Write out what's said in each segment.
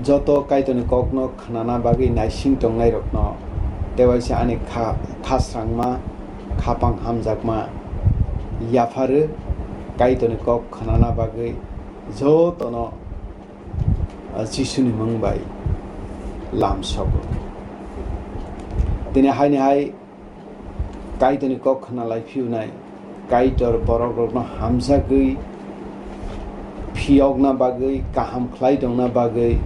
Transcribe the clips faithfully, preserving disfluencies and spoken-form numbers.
Joto Kaitorni kokno khnana bagwi naising tongnairokno tewaisa ani kha-, khasrangma, khapang hamjakma yapharwi Kaitorni kok khnana bagwi jotono, ah, Jisuni mung bai lamsogo. Tini haini hai Kaitorni kok khna lai phiyunai, Kaitor borokrokno hamjagwi phiyokna bagwi, kaham khlai tongna bagwi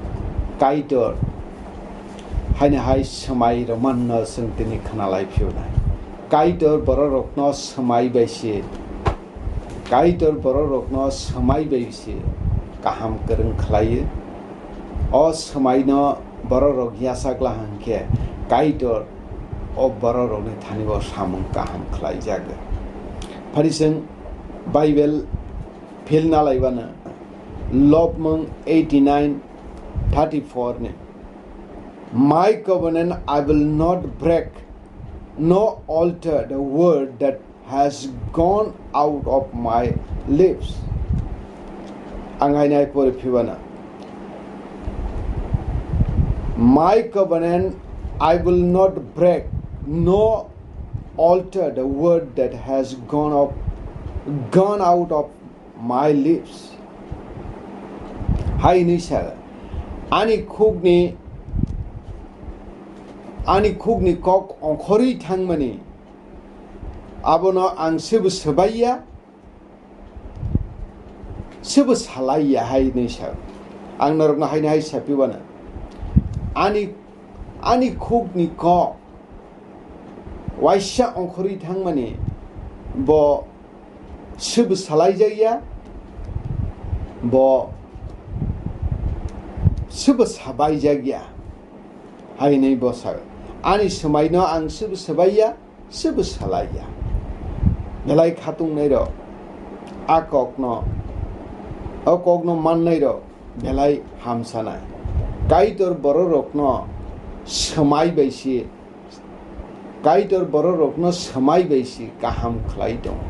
Kaitor haini hai swmai rwmanno chwng tini khna lai phiyunai. Kaitor borokrokno swmai bai se, Kaitor borokrokno swmai bai se kaham kwrwng khlaio. O swmaino borokrok yachakla hwnkhe Kaitor o borokrokni thani o samung kaham khlaijago. Phari chwng Bible philna laibano Lobmung eighty-nine thirty-four ni, "My covenant I will not break, nor alter the word that has gone out of my lips." Ang haini hai pori phibana, "My covenant I will not break, nor alter the word that has gone up, gone out of my lips." Hai hwnwi sa, ani khukni, ani khukni kok ongkhorwi thangmani, abono ang sebo swbaiya, sebo salaiya hai hwnwi sa. Ang norokno haini hai saphibana, ani, ani khukni kok waisa ongkhorwi thangmani bo sebo salaijakya, bo sebo sabaijakya, hai hwnwi bo sa. Ani swmaino ang sebo swbaiya, sebo salaiya. Belai khatungnairok a kokno, o kokno mannairok belai hamsanai. Kaitor bororokno swmai bai se, Kaitor bororokno swmai bai se kaham khlai tongo.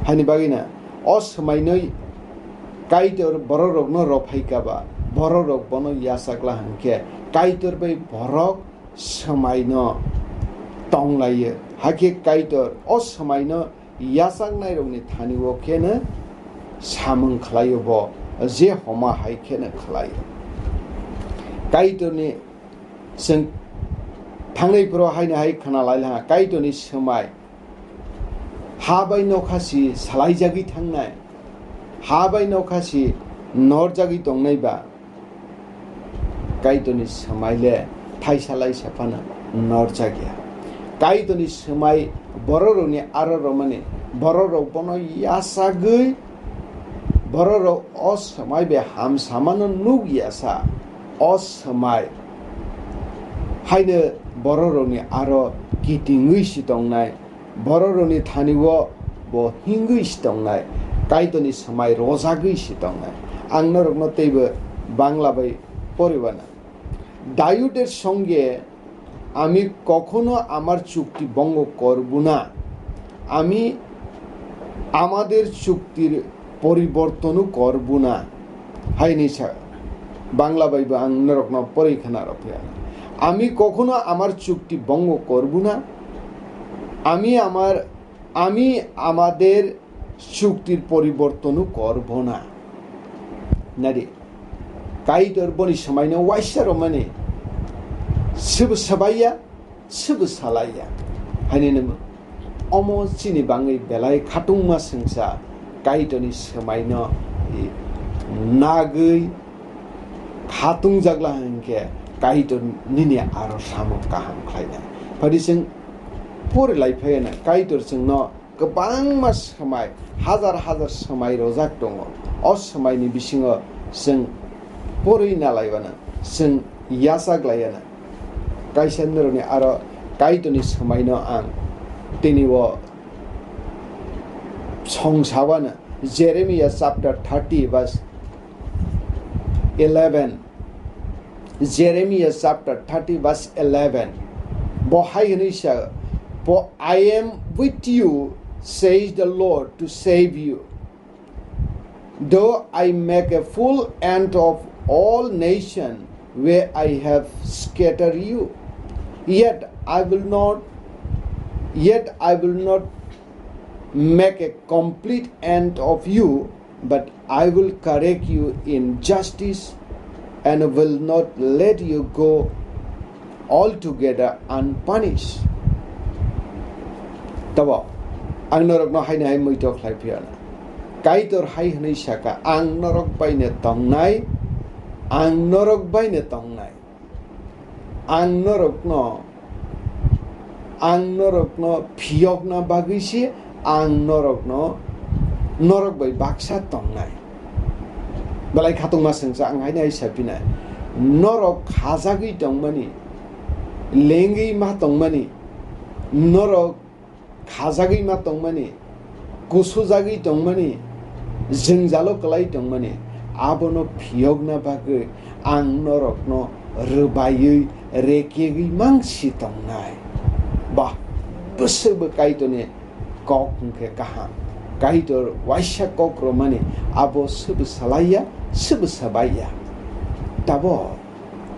Hani bagwino o swmaino Kaitor bororokno rwphaikha ba, bororok bono yachakla hwnkhe Kaitor bai borok swmaino tonglaio. Hakhe Kaitor o swmaino yachaknairokni thani o kheno samung khlaio bo, je homa hai kheno khlaio. Kaitorni Chwng thangnai phuru haino hai khna lai laha, Kaitorni swmai ha bai nokha si salaijagwi thangnai, ha bai nokha si norjagwi tongnai ba, Kaitorni swmai le thaisa laisa phano norjak ya. Kaitorni swmai bororokni aro romani, bororok bono yachagwi, bororok o swmai bai hamsamano nuk yasa. O swmai haino bororokni aro kitingwi si tongnai, bororokni thani o bo hingwi si tongnai, Kaitorni swmai rojagwi si tongnai. Ang norokno teibo Bangla bai poribana, "দায়ুদের সঙ্গে আমি কখনো আমার চুক্তি ভঙ্গ করব না, আমি আমাদের চুক্তির পরিবর্তনও করব না।" Hai ni sa, Bangla bai bo ang norokno porwi khna rw phiya. "আমি কখনো আমার চুক্তি ভঙ্গ করব না, আমি আমার, আমি আমাদের চুক্তির পরিবর্তনও করব না।" Nadi, Kaitor boni swmaino waisa romani, sebo swbaiya, sebo salaiya. Haini nemo, omo chini bangwi belai khatungma swngsa, Kaitorni swmaino, i, nagwi khatungjak la hwnkhe Kaitor nini aro samung kaham khlainai. Phadi chwng pori lai phaiya na, Kaitor chwngno kwbangma swmai, hazar hazar swmai rojak tongo. O swmaini bisingo chwng porwi nalaibana, chwng yachak laiyana. Kaisa norokni aro Kaitorni swmaino ang tini o song sawana. Jeremiah chapter thirty verse eleven. Jeremiah chapter thirty verse eleven. Bo hai hwnwi sa, "For I am with you, says the Lord, to save you. Though I make a full end of all nation, where I have scattered you. Yet I will not, yet I will not make a complete end of you, but I will correct you in justice and will not let you go altogether unpunished. Tabo ang norokno haino hai muitok khlai phiyana. Kaitor hai hwnwi saka, "Ang norok baino tongnai, ang norok baino tongnai. Ang norokno, ang norokno phiyokna bagwi se ang norokno, norok bai baksa tongnai." Belai khatungma swngsa ang haino hai saphinai. Norok khajagwi tongmani, lengwi ma tongmani, norok khajagwi ma tongmani, kusujagwi tongmani, jwngjalo kwlai tongmani, abono phiyokna bagwi ang norokno rwbaiwi rekegwi mangsi tongnai. Ba, bwswkbo Kaitorni kok hwnkhe kaham. Kaitor waisa kok romani abo swbo salaiya, swbo sabaiya. Tabo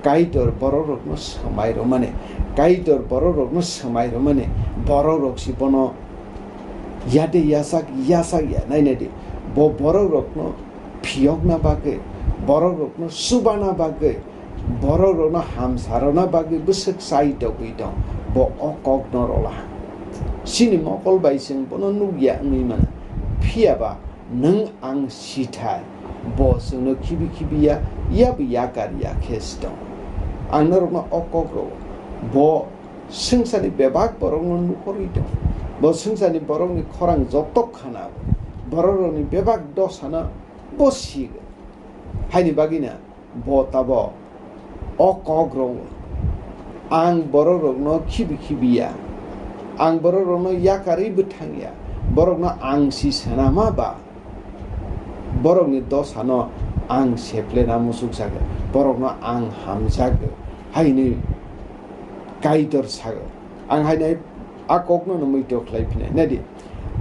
Kaitor bororokno swmai rwmani, Kaitor bororokno swmai rwmani, bororok si bono yade yasak, yasak ya, nai nai di. Bo bororokno phiyokna bagwi, bororokno chubana bagwi, bororokno hamsa rwna bagwi bwswk chai togwi tong, bo o kokno rola. Chini mokol bai chwng bono nukya wngwi mano, phiya ba nwng ang sithai, bo chwngno khibi khibi ya, yabo yakar ya khe si tongo. Ang norokno o kok rwo, bo swngcharni bebak borokno nukhorwi tongo, bo swngcharni borokni khorang joto khana, bororokni bebak dosano bo sigo. Haini bagwino bo tabo o kok rwo, ang bororokno khibi khibi ya, ang bororokno yakarwi bwthang ya, borokno ang si swnama ba, borokni dosano ang seplena muchukjago, borokno ang hamjago, haini Kaitor sago. Ang haino a kokno no muitok khlai phinai. Nadi,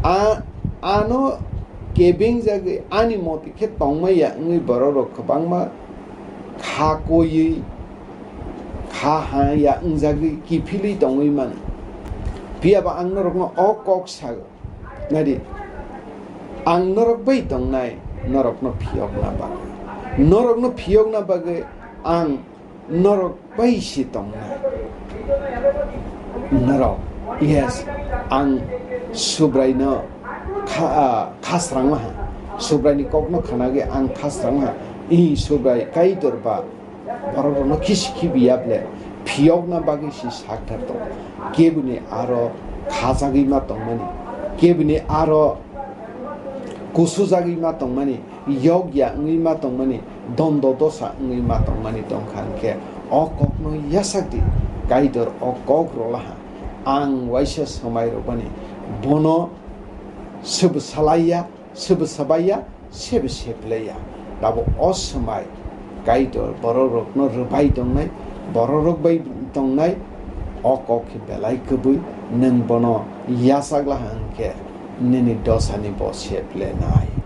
a, ano kebeng jagwi ani moti khe tongma ya wngwi bororok kwbangma kha koiwi, kha ha ya wngjagwi kiphilwi tongwi mano. Phiya ba ang norokno o kok sago. Nadi, ang norok bai tongnai, norokno phiyokna bagwi. Norokno phiyokna bagwi ang norok bai si tongnai. Norok, yes, ang Subraino kha-, ah, khasrangma ha. Subraini kokno khanagwi ang khasrangma ha. I Subrai Kaitor ba bororokno khisi khibi ya ble phiyokna bagwi si sakthar tongo. Keboni aro khajagwi ma tongmani, keboni aro kusujagwi ma tongmani, yokya wngwi ma tongmani, dondo dosa wngwi ma tongmani tongkha hwnkhe, o kokno yasak di, Kaitor o kok rolaha, ang waisa swmai rwbani, bono swbo salaiya, swbo sabaiya, swbo seplaiya. Tabo o swmai Kaitor bororokno rwbai tongnai, bororok bai tongnai, o kok khe belai kwbwi, nwng bono yasak laha hwnkhe nini dosani bo seplenai.